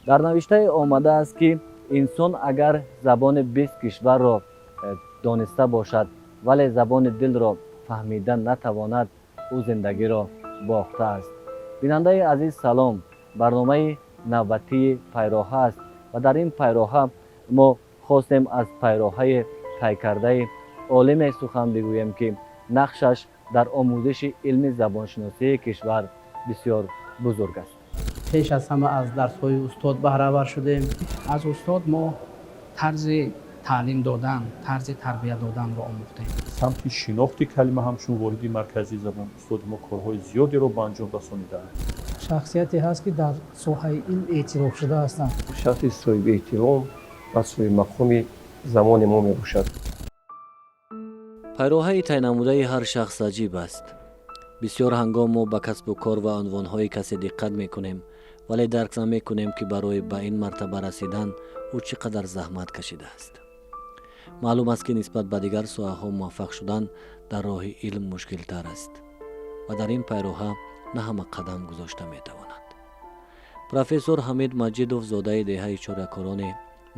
Дар навиштае омадааст, ки инсон агар забони 20 кишварро дониста бошад, вале забони дилро фаҳмида натавонад, ӯ зиндагиро бохтааст. Бинандаи азиз, салом! Барномаи навбатии «Пайроҳа» аст ва дар ин пайроҳа мо хостем аз пайроҳаи тай кардаи олиме сухан бигӯем, ки нақшаш дар омӯзиши илми забоншиносии кишвар бисёр бузург аст. Пеш аз ҳама аз дарсҳои устод баҳравар шудем. Аз устод мо тарзи таълим додан, тарзи тарбия доданро омӯхтем. Самти шинохти калима ҳамчун воҳиди марказии забон устоди мо корҳои зиёдеро ба анҷом расонидаанд. Шахсияте ҳаст, ки дар соҳаи илм эътирофшуда ҳастанд. Шахси соҳиби эҳтиром ва соҳибмақоми замони мо мебошад. Пайроҳаи тайнамудаи ҳар шахс аҷиб аст. Бисёр ҳангом мо ба касбу кор ва унвонҳои касе диққат мекунем, вале дарк намекунем, ки барои ба ин мартаба расидан ӯ чӣ қадар заҳмат кашидааст. Маълум аст, ки нисбат ба дигар соҳаҳо муваффақ шудан дар роҳи илм мушкилтар аст ва дар ин пайроҳа на ҳама қадам гузошта метавонад. Профессор Ҳамид Маҷидов зодаи деҳаи Чорякорони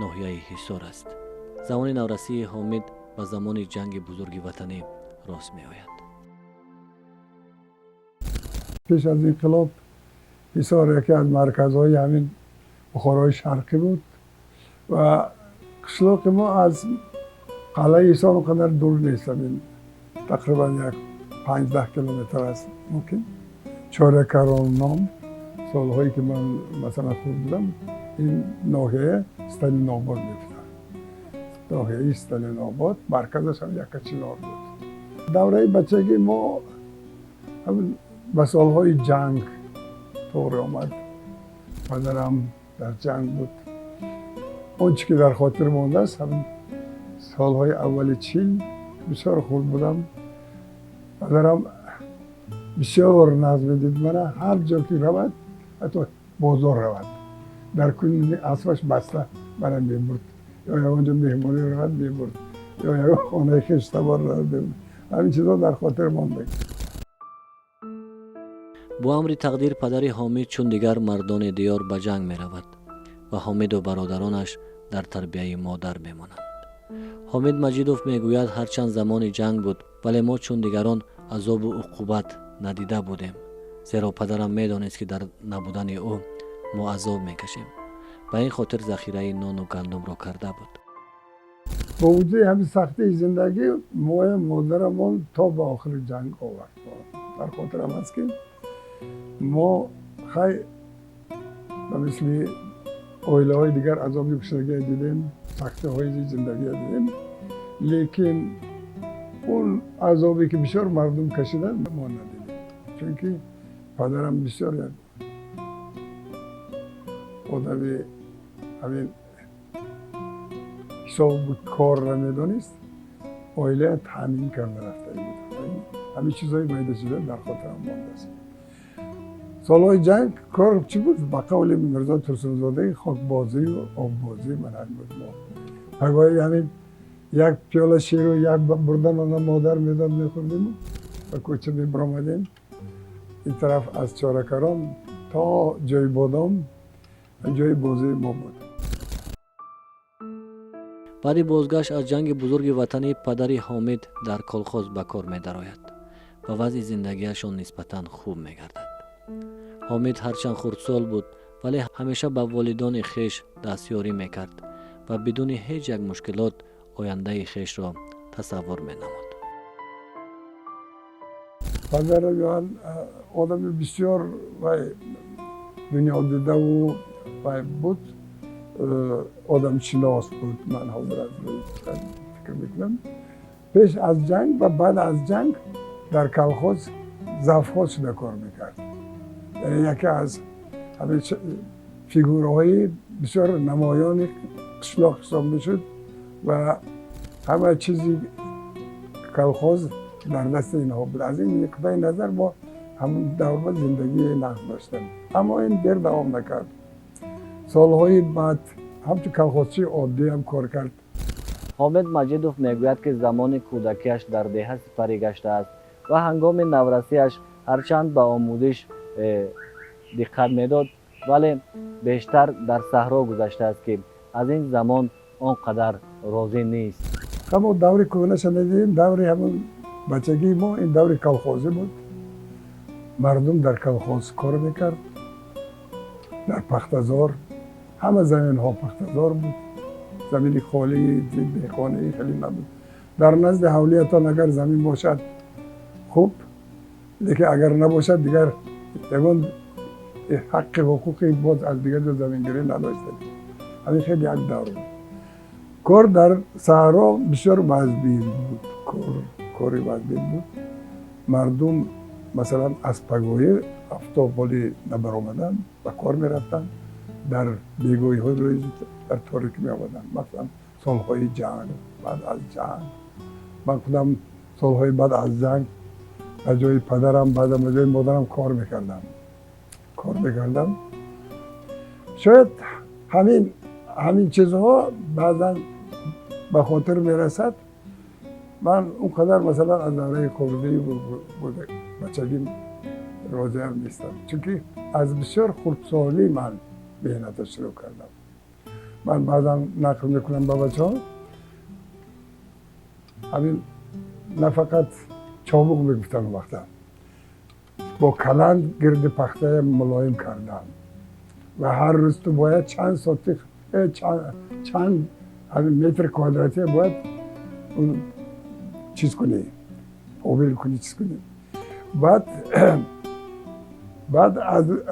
ноҳияи Ҳисор аст. Замони наврасии Ҳомид ба замони Ҷанги Бузурги Ватанӣ рост меояд. Пеш аз инқилоб Ҳисор яке аз марказҳои ҳамин Бухорои Шарқӣ буд ва қишлоқи мо аз қалъаи Ҳисор он қадар дур нест, ҳамин тақрибан як 5-10 километр аст мумкин. Чорякарон ном. Солҳое ки ман, масалан, хурд будам, ин ноҳия Сталинобод мегуфтанд, ноҳияи Сталинобод, марказаш ҳам Яккачинор буд. Давраи бачагӣ мо ба солҳои ҷанг тоғри омад. Падарам дар ҷанг буд. Он чӣ ки дар хотир мондааст, ҳамин солҳои аввали 40, бисёр хурд будам. Падарам бисёр нағз медид мана. Ҳар ҷо ки равад, ҳатто бозор равад, дар куни аспаш баста мана мебурд, ё ягон ҷо меҳмонӣ равад, мебурд, ё ягон хонаи хештабор равад, мебурд. Ҳамин чизҳо дар хотир монда. Бо амри тақдир падари Ҳомид чун дигар мардони диёр ба ҷанг меравад ва Ҳомиду бародаронаш дар тарбияи модар мемонанд. Ҳомид Маҷидов мегӯяд: «Ҳарчанд замони ҷанг буд, вале мо чун дигарон азобу уқубат надида будем, зеро падарам медонист, ки дар набудани ӯ мо азоб мекашем. Ба ин хотир захираи нону гандумро карда буд.» Бо вуҷуди ҳамин сахтии зиндагӣ моя модарамон то ба охири ҷанг овард. Дар хотирам аст, ки мо хай ба мисли оилаҳои дигар азоби кушагия дидем, сахтиҳои зиндагия дидем, лекин он азобе ки бисёр мардум кашиданд, мо надидем, чунки падарам бисёр як одами ҳамин ҳисобу корро медонист, оилая таъмин карда рафта буд. Ҳамин чизҳои майда шуда дар хотирам мондааст. Солҳои ҷанг кор чӣ буд? Ба қавли Мирзо Турсунзодаи, хокбозию оббозӣ. Ман ҳамин буд. Мо пагоҳи ҳамин як пиёла ширу як бурда нона модар медод, мехӯрдему ба кӯча мебиромадем. Ин тараф аз Чоракарон то ҷои бодом ҷои бозии мо буд. Баъди бозгашт аз Ҷанги Бузурги Ватанӣ падари Ҳомид дар колхоз ба кор медарояд ва вазъи зиндагиашон нисбатан хуб мегардад. Ҳомид ҳарчанд хурдсол буд, вале ҳамеша ба волидони хеш дастёрӣ мекард ва бидуни ҳеҷ як мушкилот ояндаи хешро тасаввур менамуд. Падарам одами бисёр вай дунёдидаву вай буд, одамшинос буд. Ман ҳозир аз рӯи фикр мекунам, пеш аз ҷанг ва баъд аз ҷанг дар колхоз завхоз шуда кор мекард, яъне яке аз ҳамин фигураҳои бисёр намоёни қишлоқ ҳисоб мешуд ва ҳама чизи колхоз дар дасти инҳо буд. Аз ин нуқтаи назар мо ҳамон давра зиндагии нағз доштем, аммо ин дер давом накард. Солҳои баъд ҳамчун колхозчии оддӣ ҳам кор кард. Ҳомид Маҷидов мегӯяд, ки замони кӯдакиаш дар деҳа сипарӣ гаштааст ва ҳангоми наврасиаш ҳарчанд ба омӯзиш диққат медод. Вале бештар дар саҳро гузаштааст, ки аз ин замон он қадар розӣ нест. Ҳамон даври кӯҳнаша медидем, даври ҳамон бачагии мо, ин даври колхозӣ буд. Мардум дар колхоз кор мекард, дар пахтазор, ҳама заминҳо пахтазор буд, замини холии деҳқонии хеле набуд. Дар назди ҳавлиятон агар замин бошад, хуб, лекин агар набошад, дигар ягон ҳаққи ҳуқуқи боз аз дигар ҷо замингирӣ надоштед. Ҳамин хеле як давр буд. Кор дар саҳро бисёр вазбин буд, кори вазбин буд. Мардум, масалан, аз пагоҳӣ афтоб ҳоли набаромадан ба кор мерафтанд, дар бегоҳиҳои рӯз дар торикӣ меомаданд. Масалан, солҳои ҷанг, баъд аз ҷанг, ман худам солҳои баъд аз ҷанг ба ҷои падарам, баъдам ба ҷои модарам кор мекардам. Шояд ҳамин чизҳо баъзан ба хотир мерасад. Ман он қадар, масалан, аз давраи хурдии бачагим розиам нестам, чунки аз бисёр хурдсолӣ ман меҳнатро шурӯъ кардам. Ман баъзан нақл мекунам ба бачаҳо, ҳамин на фақат чобуқ мегуфтам, вақта бо каланд гирди пахтая мулоим кардам ва ҳар рӯз ту бояд чанд сотих, чанд ҳамин метр квадратия бояд он чиз кунӣ, побил кунӣ, чиз кунӣ. Баъд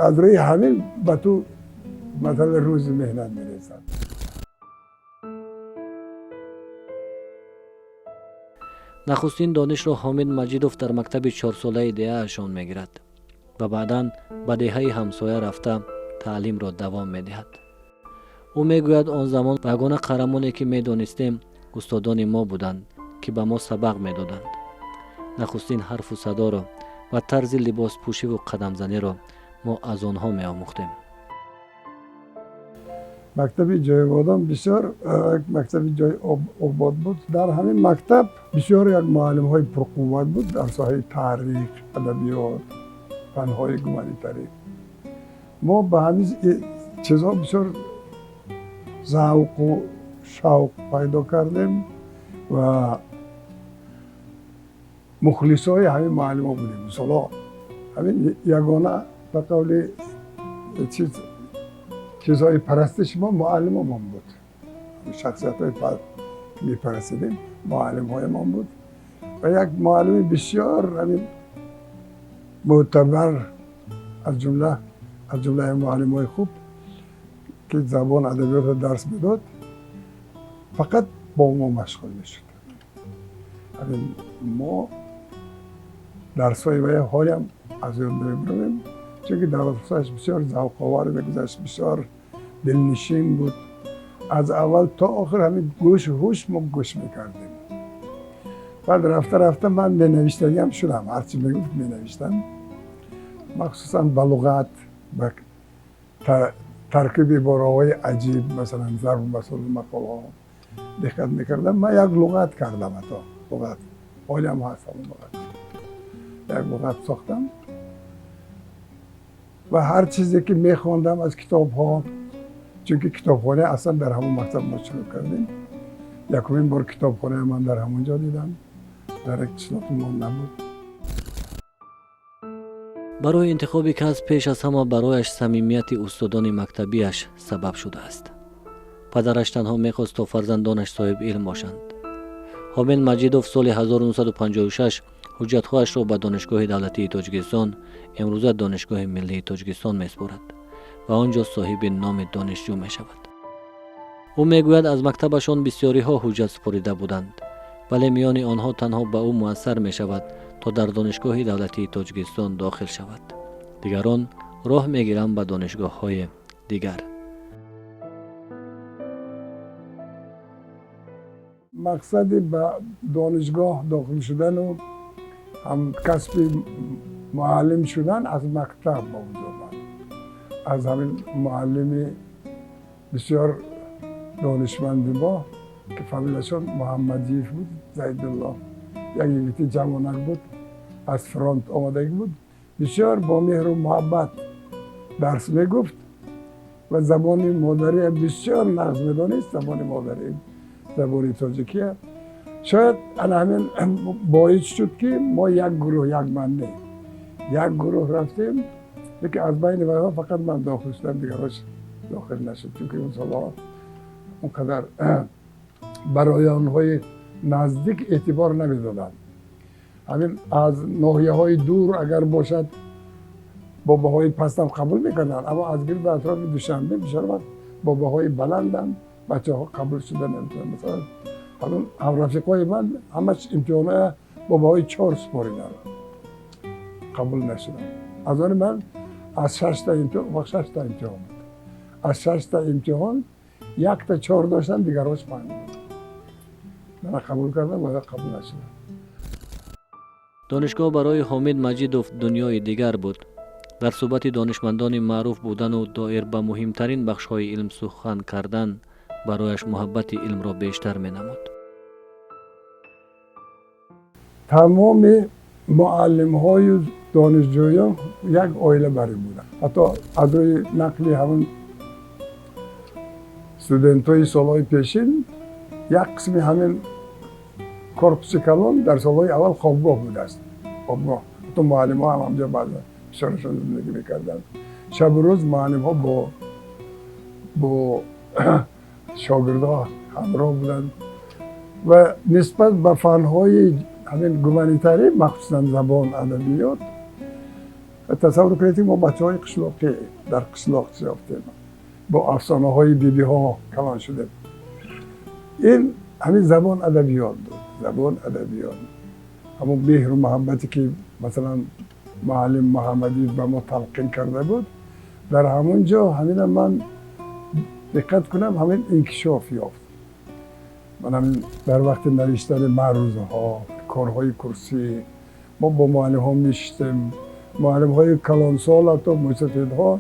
аз рӯи ҳамин ба ту, масалан, рӯзи меҳнат мересад. Нахустин донишро Ҳомид Маҷидов дар мактаби чорсолаи деҳаашон мегирад ва баъдан ба деҳаи ҳамсоя рафта таълимро давом медиҳад. Ӯ мегӯяд, он замон ягона қаҳрамоне, ки медонистем, устодони мо буданд, ки ба мо сабақ медоданд. Нахустин ҳарфу садоро ва тарзи либоспӯшиву қадамзаниро мо аз онҳо меомӯхтем. Мактаби Ҷойводон бисёр мактаби ҷои обод буд. Дар ҳамин мактаб бисёр як муаллимҳои пурқувват буд дар соҳаи таърих, адабиёт, фанҳои гуманитарӣ. Мо ба ҳамин чизҳо бисёр завқу шавқ пайдо кардем ва мухлисои ҳамин муаллимҳо будем. Мисоло, ҳамин ягона, ба қавли чиз, чизҳои парастиши мо муаллимомон буд. Шахсиятҳои мепарастидем муаллимҳоямон буд ва як муаллими бисёр ҳамин мӯътабар, аз ҷумлаи муаллимҳои хуб, ки забон, адабиётро дарс медод, фақат бо мо машғул мешуд. Ҳамин мо дарсҳои вая ҳолиам аз ёд намебаровем, чунки дарсҳояш бисёр завқовар мегузашт, бисёр дилнишин буд. Аз аввал то охир ҳамин гӯшу ҳуш мо гӯш мекардем. Баъд рафта рафта ман менавиштагиам шудам, ҳарчи мегуфт, менавиштам, махсусан ба луғат, ба таркиби ибораҳои аҷиб, масалан, зарбу масалу мақолҳо диққат мекардам. Ман як луғат кардам, ҳатто луғат ҳолиам ҳаст, ҳамон луғат, як луғат сохтам ва ҳар чизе ки мехондам аз китобҳо, чунки китобхона аслан дар ҳамон мактаб мо шурӯъ кардем. Якумин бор китобхонаи ман дар ҳамон ҷо дидам, дар як қишлоқи мо набуд. Барои интихоби касб пеш аз ҳама барояш самимияти устодони мактабиаш сабаб шудааст. Падараш танҳо мехост, то фарзандонаш соҳиби илм бошанд. Ҳомид Маҷидов соли 1956 ҳуҷҷатҳояшро ба Донишгоҳи давлатии Тоҷикистон, имрӯза Донишгоҳи миллии Тоҷикистон, месупорад ва он ҷо соҳиби номи донишҷӯ мешавад. Ӯ мегӯяд, аз мактабашон бисёриҳо ҳуҷҷат супорида буданд, вале миёни онҳо танҳо ба ӯ муяссар мешавад, то дар Донишгоҳи давлатии Тоҷикистон дохил шавад. Дигарон роҳ мегиранд ба донишгоҳҳои дигар. Мақсади ба донишгоҳ дохил шудану ҳам касби муаллим шудан аз мактаб ба вуҷуд омад, аз ҳамин муаллими бисёр донишманди мо, ки фамилияшон Муҳаммадиев буд, Зайдулло, як йигити ҷавонак буд, аз фронт омадагӣ буд, бисёр бо меҳру муҳаббат дарс мегуфт. Ва забони модария бисёр нағз медонист, забони модарӣ, забони тоҷикия. Шояд ана ҳамин боис шуд, ки мо як гурӯҳ, як ман не, як гурӯҳ рафтем, лекин аз байни вайҳо фақат ман дохил шудам, дигарҳош дохил нашуд, чунки он солҳо он қадар барои онҳои наздик эътибор намедоданд. Ҳамин аз ноҳияҳои дур агар бошад, бо баҳои пастам қабул мекарданд, аммо аз гирду атрофи Душанбе бисёр вақт бо баҳои баландам бачаҳо қабул шуда наметавонанд. Масалан, ҳамин ҳамрафиқои ман ҳамаш имтиҳонҳоя бо баҳои 4 супориданд, қабул нашуданд. Аз они ман аз шашта имтиҳон, вақт шашта имтиҳон буд, аз шашта имтиҳон якта 4 доштам, дигарҳош 5 буд. Мана қабул кардам ва қабул нашудам. Донишгоҳ барои Ҳомид Маҷидов дунёи дигар буд. Дар суҳбати донишмандони маъруф будану доир ба муҳимтарин бахшҳои илм сухан кардан барояш муҳаббати илмро бештар менамуд. Тамоми муаллимҳою донишҷӯён як оила барин буданд. Ҳатто аз рӯи нақли ҳамон студентҳои солҳои пешин, як қисми ҳамин корпуси калон дар солҳои аввал хобгоҳ будааст, хобгоҳ. Ҳатто муаллимҳо ҳам ҳамҷо баъзан бисёрашон зиндагӣ мекарданд. Шабу рӯз муаллимҳо бо шогирдҳо ҳамроҳ буданд ва нисбат ба фанҳои ҳамин гуманитарӣ, махсусан забон, адабиёт, тасаввур кунед, ки мо бачаҳои қишлоқӣ дар қишлоқ ёфтем, бо афсонаҳои бибиҳо калон шудем. Ин ҳамин забон, адабиёт буд, забон, адабиёт. Ҳамон меҳру муҳаббате, ки масалан муаллим Муҳаммадӣ ба мо талқин карда буд, дар ҳамон ҷо ҳамина ман диққат кунам, ҳамин инкишоф ёфт. Ман ҳамин дар вақти навиштани маърузаҳо, корҳои курсӣ мо бо муаллимҳо мешиштем. Муаллимҳои калонсол, ҳатто мӯйсафедҳо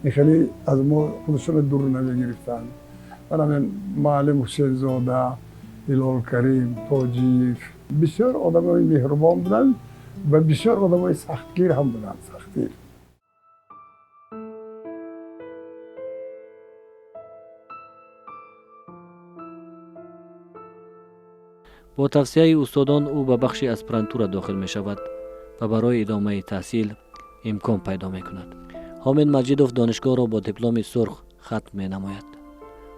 ин хеле аз мо худашонро дур намегирифтанд. Ман ҳамин муаллим Ҳусейнзода, Ҳилолкарим Тоҷиев бисёр одамои меҳрубон буданд ва бисёр одамои сахтгир ҳам буданд, сахтгир. Бо тавсияи устодон ӯ ба бахши аспирантура дохил мешавад ва барои идомаи таҳсил имкон пайдо мекунад. Ҳомид Маҷидов донишгоҳро бо дипломи сурх хатм менамояд.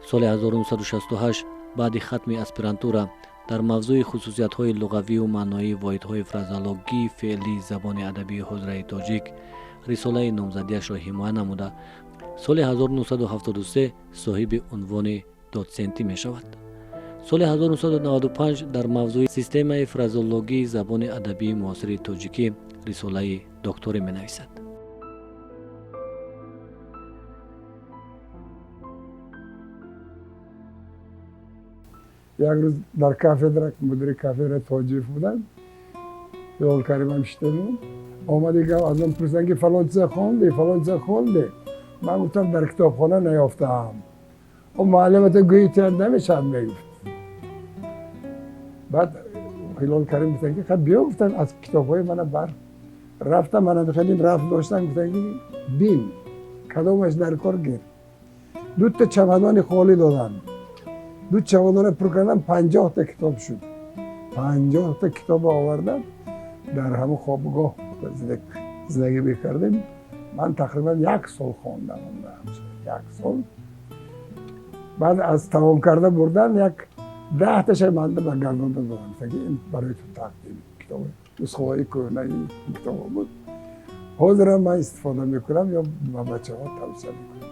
Соли 1968 баъди хатми аспирантура дар мавзӯи хусусиятҳои луғавию маъноии воҳидҳои фразеологии феълии забони адабии ҳозираи тоҷик рисолаи номзадиашро ҳимоя намуда, соли 1973 соҳиби унвони дотсентӣ мешавад. Соли 1995 дар мавзӯи системаи фразеологии забони адабии муосири тоҷикӣ рисолаи докторӣ менависад. Як рӯз дар кафедра мудири кафедра Тоҷиев буданд, Ҳилолкаримам шитему омади гап аз ман пурсиданд, ки фалон чиза хонди, фалон чиза хонди? Ман гуфтам, дар китобхона наёфтаам. О, муаллимата гӯи тият намешавад, мегуфт. Баъд Ҳилол Карим гуфтанд, ки хаб биё, гуфтанд, аз китобҳои мана бар. Рафтам, мана хеле рафт доштам, гуфтанд, ки бин, кадомаш дар кор, гир. Дута чамадони холӣ доданд, ду чамадона пур кардам, 50-та китоб шуд. 50-та китобо овардам, дар ҳамон хобгоҳ зиндагӣ мекардем. Ман тақрибан як сол хондам, як сол. Баъд аз тамом карда бурдан як 10-таша манда ба гардонда додам, ки ин барои ту тақдим. Китоб, нусхаҳои кӯҳнаи китобҳо буд. Ҳозирам ман истифода мекунам ё ба бачаҳо тавсия мекунам.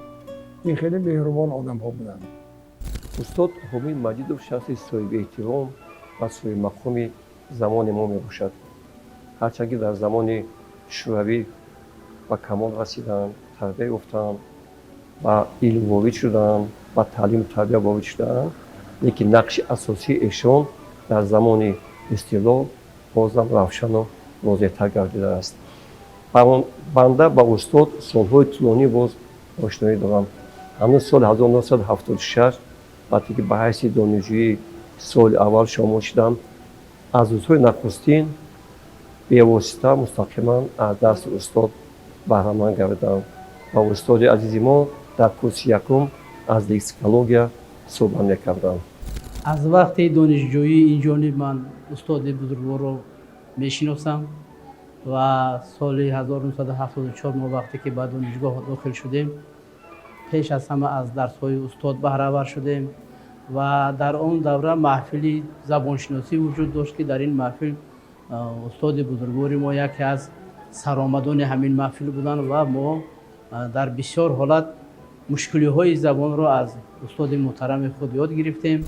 Ин хеле меҳрубон одамҳо буданд. Устод Ҳомид Маҷидов шахси соҳиби эҳтиром ва соҳибмақоми замони мо мебошад. Ҳарчанд ки дар замони шӯравӣ ба камол расиданд, тарбия ёфтанд, ба илм ворид шуданд, ба таълиму тарбия ворид шуданд, лекин нақши асосии эшон дар замони истиқлол бозам равшану возеҳтар гардидааст. Банда ба устод солҳои тӯлонӣ боз ошноӣ дорам. Ҳанӯз соли 1976, вақте ки ба ҳайси донишҷӯӣ соли аввал шомил шудам, аз рӯзҳои нахустин бевосита, мустақиман аз дарси устод баҳраманд гардидам ва устоди азизи мо Дар курси якум аз лексикология суҳбат мекардам. Аз вақти донишҷӯӣ инҷониб ман устоди бузургворро мешиносам ва соли 1974 мо вақте ки ба донишгоҳ дохил шудем, пеш аз ҳама аз дарсҳои устод баҳравар шудем ва дар он давра маҳфили забоншиносӣ вуҷуд дошт, ки дар ин маҳфил устоди бузургвори мо яке аз саромадони ҳамин маҳфил буданд ва мо дар бисёр ҳолат мушкилиҳои забонро аз устоди муҳтарами худ ёд гирифтем.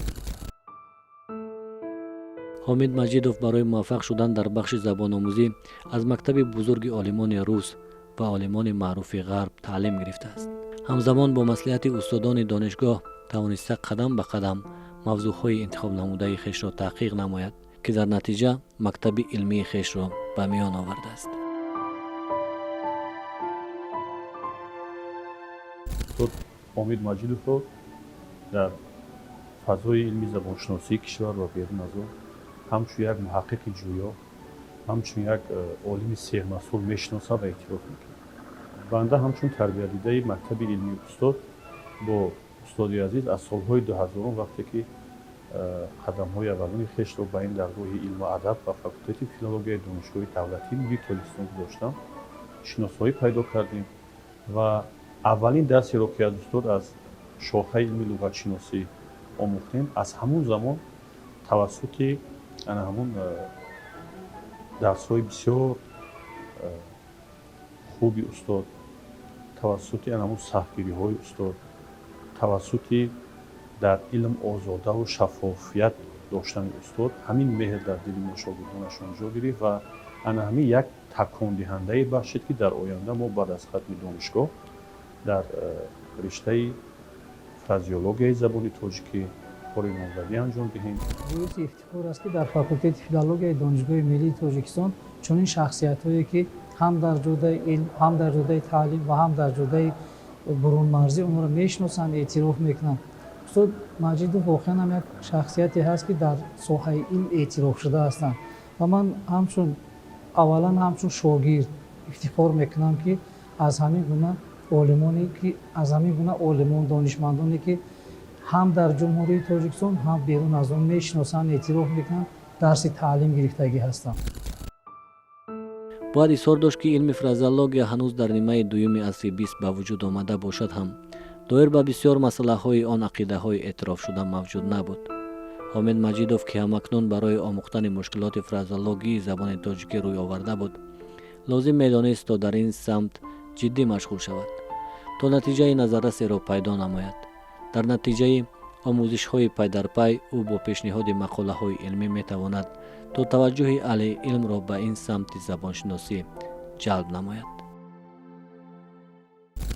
Ҳомид Маҷидов барои муваффақ шудан дар бахши забономӯзӣ аз мактаби бузурги олимони рус ва олимони маъруфи ғарб таълим гирифтааст. Ҳамзамон бо маслиҳати устодони донишгоҳ тавониста қадам ба қадам мавзӯъҳои интихобнамудаи хешро таҳқиқ намояд, ки дар натиҷа мактаби илмии хешро ба миён овардааст. Устод Ҳомид Маҷидовро дар фазои илми забоншиносии кишвар ва берун аз он ҳамчун як муҳаққиқи ҷӯё, ҳамчун як олими сермасъул мешиносад ва эътироф мекунад. Банда ҳамчун тарбиятдидаи мактаби илмии устод бо устоди азиз аз солҳои 2000, вақте ки қадамҳои аввалини хешро ба ин даргоҳи илму адаб ва факултети филологияи Донишгоҳи давлатии миллии Тоҷикистон гузоштам, шиносоӣ пайдо кардем ва аввалин дарсеро, ки аз устод аз шохаи илми луғатшиносӣ омӯхтем, аз ҳамун замон тавассути ана ҳамун дарсҳои бисёр хуби устод, тавассути ана ҳамун сахтгириҳои устод, тавассути дар илм озодаву шаффофият доштани устод ҳамин меҳр дар дили мо, шогирдонашон, ҷо гирифт ва ана ҳамин як такондиҳандае бахшид, ки дар оянда мо баъд аз хатми донишгоҳ дар риштаи фразеологияи забони тоҷикӣ кори номзадӣ анҷом диҳем. Боиси ифтихор аст, ки дар факултети филологияи Донишгоҳи миллии Тоҷикистон чунин шахсиятҳое, ки ҳам дар ҷодаи илм, ҳам дар ҷодаи таълим ва ҳам дар ҷодаи бурунмарзӣ онҳоро мешиносанд, эътироф мекунанд. Устод Маҷидов воқеан ҳам як шахсияте ҳаст, ки дар соҳаи илм эътирофшуда ҳастанд, ва ман ҳамчун, аввалан, ҳамчун шогирд ифтихор мекунам, ки аз ҳамин гуна олимоне, ки аз ҳамин гуна олимон, донишмандоне, ки ҳам дар Ҷумҳурии Тоҷикистон, ҳам берун аз он мешиносанд, эътироф мекунанд, дарси таълим гирифтагӣ ҳастам. Бояд изҳор дошт, ки илми фразеология ҳанӯз дар нимаи дуюми асри бист ба вуҷуд омада бошад ҳам, доир ба бисёр масъалаҳои он ақидаҳои эътирофшуда мавҷуд набуд. Ҳомид Маҷидов, ки ҳамакнун барои омӯхтани мушкилоти фразеологии забони тоҷикӣ рӯй оварда буд, лозим медонист, то дар ин самт ҷиддӣ машғул шавад, то натиҷаи назаррасеро пайдо намояд. Дар натиҷаи омӯзишҳои пайдарпай ӯ бо пешниҳоди мақолаҳои илмӣ метавонад, то таваҷҷӯҳи аҳли илмро ба ин самти забоншиносӣ ҷалб намояд.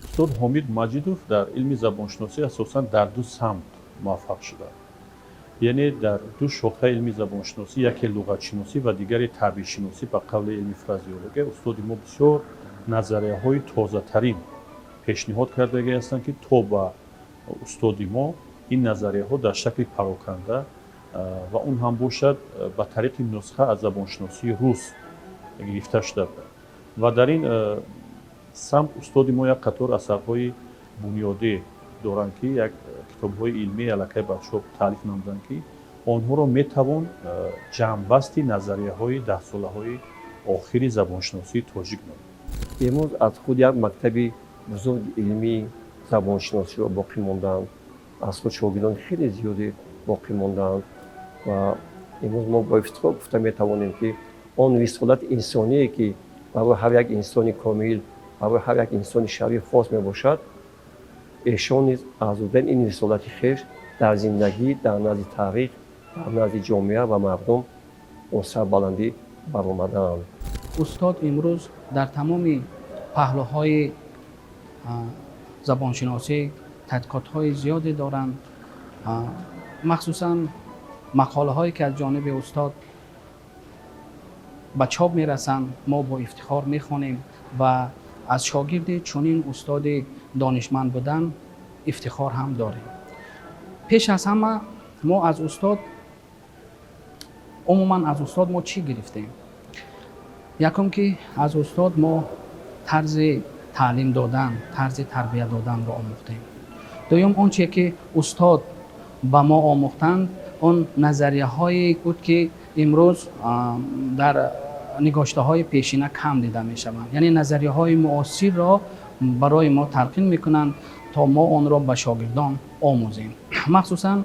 Устод Ҳомид Маҷидов дар илми забоншиносӣ асосан дар ду самт муваффақ шуданд, яъне дар ду шохаи илми забоншиносӣ: яке луғатшиносӣ ва дигаре таъбиршиносӣ. Ба қавли илми фразеология устоди мо бисёр назарияҳои тозатарин пешниҳод кардагӣ ҳастанд, ки то ба устоди мо ин назарияҳо дар шакли пароканда ва он ҳам бошад ба тариқи нусха аз забоншиносии рус гирифта шуда буд. Ва дар ин самт устоди мо як қатор асарҳои бунёдӣ доранд, ки як китобҳои илмии аллакай ба чоп таълиф намуданд, ки онҳоро метавон ҷамъбасти назарияҳои даҳсолаҳои охири забоншиносии тоҷик номид. Имрӯз аз худ як мактаби бузурги илмии забоншиносиро боқӣ мондаанд, аз худ шогирдони хеле зиёде боқӣ мондаанд ва имрӯз мо бо ифтихор гуфта метавонем, ки он рисолати инсоние, ки барои ҳар як инсони комил, барои ҳар як инсони шариф хос мебошад, эшон низ аз уҳдаи ин рисолати хеш дар зиндагӣ, дар назди таърих, дар назди ҷомеа ва мардум бо сарбаландӣ баромадаанд. Устод имрӯз дар тамоми паҳлӯҳои забоншиносӣ тадқиқотҳои зиёде доранд. Махсусан мақолаҳое, ки аз ҷониби устод ба чоп мерасанд, мо бо ифтихор мехонем ва аз шогирди чунин устоди донишманд будан ифтихор ҳам дорем. Пеш аз ҳама мо аз устод, умуман аз устод мо чӣ гирифтем? Якум, ки аз устод мо тарзи Таълим додан, тарзи тарбия доданро омӯхтем. Дуюм, он чие ки устод ба мо омӯхтанд, он назарияҳое буд, ки имрӯз дар нигоштаҳои пешина кам дида мешаванд, яъне назарияҳои муосирро барои мо талқин мекунанд, то мо онро ба шогирдон омӯзем. Махсусан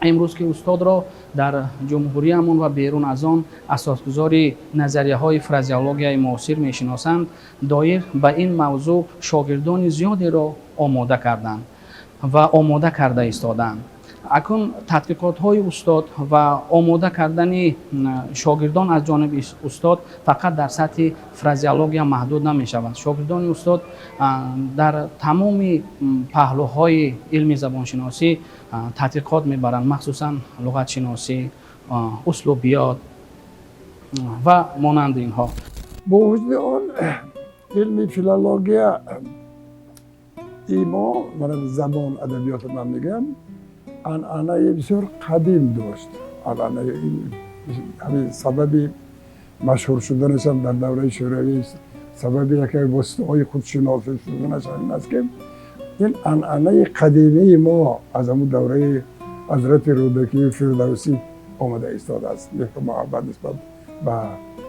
имрӯз ки устодро дар ҷумҳуриямон ва берун аз он асосгузори назарияҳои фразеологияи муосир мешиносанд, доир ба ин мавзӯъ шогирдони зиёдеро омода карданд ва омода карда истоданд. Акнун тадқиқотҳои устод ва омода кардани шогирдон аз ҷониби устод фақат дар сатҳи фразеология маҳдуд намешавад. Шогирдони устод дар тамоми паҳлӯҳои илми забоншиносӣ тадқиқот мебаранд, махсусан луғатшиносӣ, услубиёт ва монанди инҳо. Бо вуҷуди он, илми филология мо, забон, адабиёта ман мегӯям, анъанаи бисёр қадим дошт. Анъанаи ҳамин сабаби машҳур шуданашам дар давраи шӯравӣ, сабаби яке воситаҳои худшиносӣ шуданаш ҳамин аст, ки ин анъанаи қадимии мо аз ҳамун давраи ҳазрати Рӯдакию Фирдавсӣ омада истодааст. Меҳру муҳаббат нисбат ба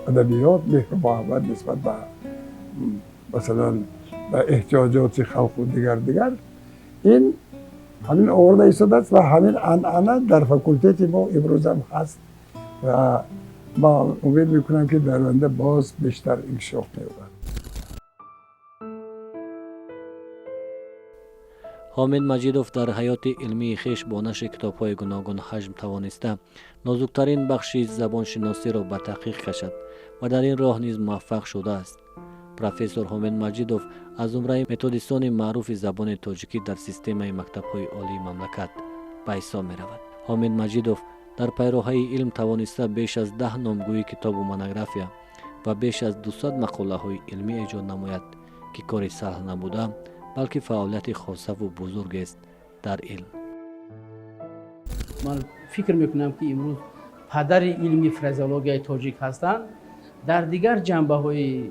адабиёт, меҳру муҳаббат нисбат ба, масалан, ба эҳтиёҷоти халқу дигар дигар, ин ҳамин оварда истодааст ва ҳамин анъана дар факултети мо имрӯзам ҳаст ва ма умед мекунам, ки дар оянда боз бештар инкишоф меёбад. Ҳомид Маҷидов дар ҳаёти илмии хеш бо нашри китобҳои гуногун ҳаҷм тавониста нозуктарин бахши забоншиносиро ба таҳқиқ кашад ва дар ин роҳ низ муваффақ шудааст. Профессор Ҳомид Маҷидов аз зумраи методистони маъруфи забони тоҷикӣ дар системаи мактабҳои олии мамлакат ба ҳисоб меравад. Ҳомид Маҷидов дар пайроҳаи илм тавониста беш аз 10 номгӯи китобу монография ва беш аз 200 мақолаҳои илмӣ эҷод намояд, ки кори саҳл набуда, балки фаъолияти хосаву бузургест дар илм. Ман фикр мекунам, ки имрӯз падари илми фразеологияи тоҷик ҳастанд. Дар дигар ҷанбаҳои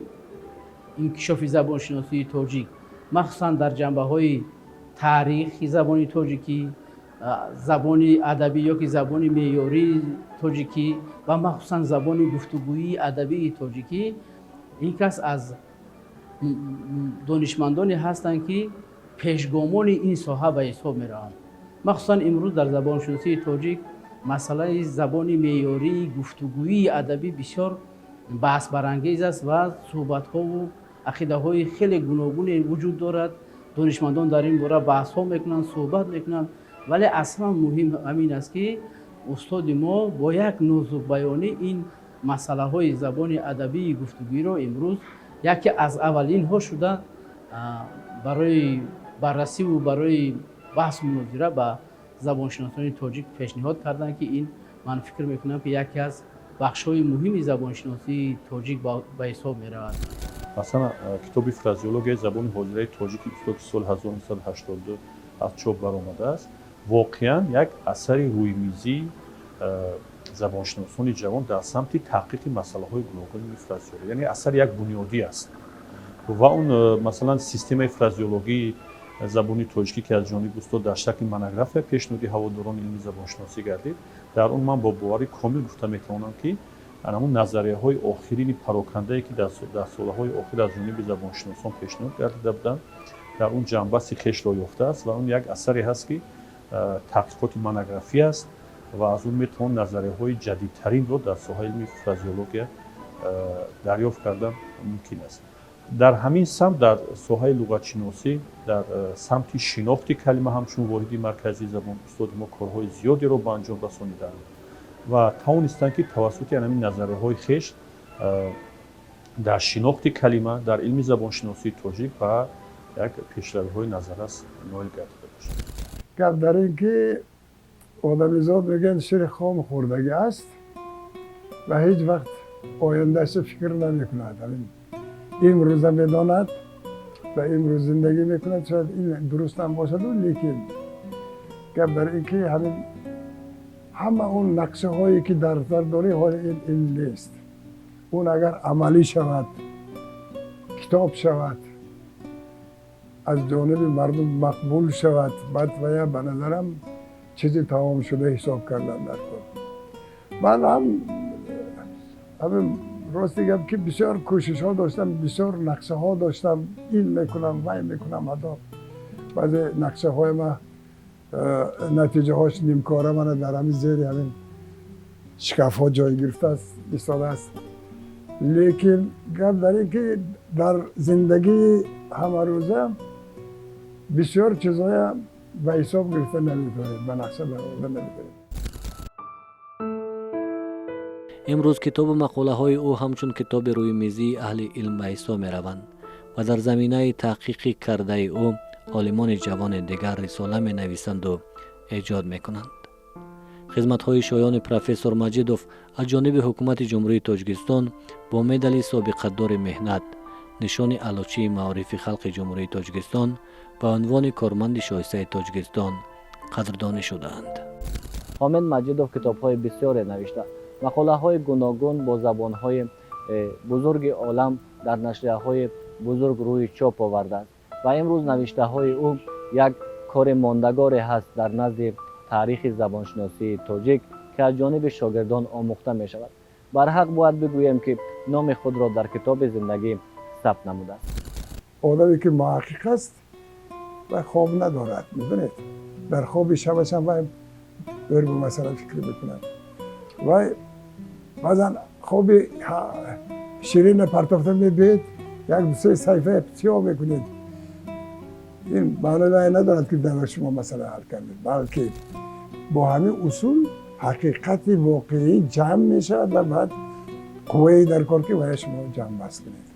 инкишофи забоншиносии тоҷик, махсусан дар ҷанбаҳои таърихи забони тоҷикӣ, забони адабӣ ёки забони меъёрии тоҷикӣ ва махсусан забони гуфтугӯии адабии тоҷикӣ, ин кас аз донишмандоне ҳастанд, ки пешгомони ин соҳа ба ҳисоб мераванд. Махсусан имрӯз дар забоншиносии тоҷик масъалаи забони меъёрии гуфтугӯии адабӣ бисёр баҳсбарангез аст ва суҳбатҳову ақидаҳои хеле гуногуне вуҷуд дорад. Донишмандон дар ин бора баҳсҳо мекунанд, суҳбат мекунанд, вале аз ҳама муҳим ҳамин аст, ки устоди мо бо як нозукбаёнӣ ин масъалаҳои забони адабии гуфтугӯиро имрӯз яке аз аввалинҳо шуда барои баррасиву барои баҳсу мунозира ба забоншиносони тоҷик пешниҳод карданд, ки ин, ман фикр мекунам, ки яке аз бахшҳои муҳими забоншиносии тоҷик ба ҳисоб меравад. Масалан, китоби «Фразеологияи забони ҳозираи тоҷики» устод, ки соли 1982 аз чоп баромадааст, воқеан як асари рӯймизии забоншиносони ҷавон дар самти таҳқиқи масъалаҳои гуногуни фразеология, яъне асари як бунёдӣ аст. Ва он, масалан, системаи фразеологии забони тоҷикӣ, ки аз ҷониби устод дар шакли монография пешниҳоди ҳаводорони илми забоншиносӣ гардид, дар он ман бо боварӣ комил гуфта метавонам, ки ҳамун назарияҳои охирини парокандае, ки дар солаҳои охир аз ҷониби забоншиносон пешниҳод гардида буданд, дар он ҷанбаси хешро ёфтааст. Ва он як асаре ҳаст, ки таҳқиқоти монографӣ аст ва аз он метавон назарияҳои ҷадидтаринро дар соҳаи илми фразеология дарёфт кардан мумкин аст. Дар ҳамин самт, дар соҳаи луғатшиносӣ, дар самти шинохти калима ҳамчун воҳиди марказии забон, устоди мо корҳои зиёдеро ба анҷом расониданд ва тавонистанд, ки тавассути ҳамин назарияҳои хеш дар шинохти калима дар илми забоншиносии тоҷик ба як пешравиҳои назаррас ноил гардида бошад. Гап дар ин ки одамизод, мегӯянд, шири хом хӯрдагӣ аст ва ҳеҷ вақт ояндаашро фикр намекунад. Ҳамин имрӯза медонад ва имрӯз зиндагӣ мекунад. Шояд ин дурустам бошаду, лекин гап дар ин ки ҳамин ҳама он нақшаҳое, ки дар сар дорӣ, ҳоли ин илм нест. Он агар амалӣ шавад, китоб шавад. Аз ҷониби мардум мақбул шавад, баъд вая ба назарам чизи тамомшуда ҳисоб кардан дар кор. Ман ҳам ҳамин, рости гап, ки бисёр кӯшишҳо доштам, бисёр нақшаҳо доштам, ин мекунам, вай мекунам. Ҳатто баъзе нақшаҳои ма натиҷаҳош нимкора мана дар ҳамин зери ҳамин шкафҳо ҷой гирифтааст, истодааст. Лекин гап дар ин ки дар зиндагии ҳамарӯза бисёр чизҳоя ба ҳисоб гирифта наметавонед, ба нақша бароварда наметавонед. Имрӯз китобу мақолаҳои ӯ ҳамчун китоби рӯимизии аҳли илм ба ҳисоб мераванд ва дар заминаи таҳқиқӣ кардаи ӯ олимони ҷавони дигар рисола менависанду эҷод мекунанд. Хизматҳои шоёни профессор Маҷидов аз ҷониби Ҳукумати Ҷумҳурии Тоҷикистон бо медали собиқадори меҳнат, нишони Аълочии маорифи халқи Ҷумҳурии Тоҷикистон ба унвони корманди шоистаи Тоҷикистон қадрдонӣ шудаанд. Ҳомид Маҷидов китобҳои бисёре навишта, мақолаҳои гуногун бо забонҳои бузурги олам дар нашрияҳои бузург рӯи чоп овардааст ва имрӯз навиштаҳои ӯ як кори мондагоре ҳаст дар назди таърихи забоншиносии тоҷик, ки аз ҷониби шогирдон омӯхта мешавад. Барҳақ бояд бигӯем, ки номи худро дар китоби зиндагӣ сабт намудааст. Одаме ки муҳаққиқ аст вай хоб надорад, медонед, дар хоби шабашам вай дор ба масъала фикр мекунад. Вай баъзан хоби ширина партофта мебиед, як дусе саҳифа сиёҳ мекунед. Ин маънои вай надорад, ки дар шумо масъала ҳал кардед, балки бо ҳамин усул ҳақиқати воқеӣ ҷамъ мешавад ва баъд қуввае дар кор, ки вая шумо ҷамъ баст кунед.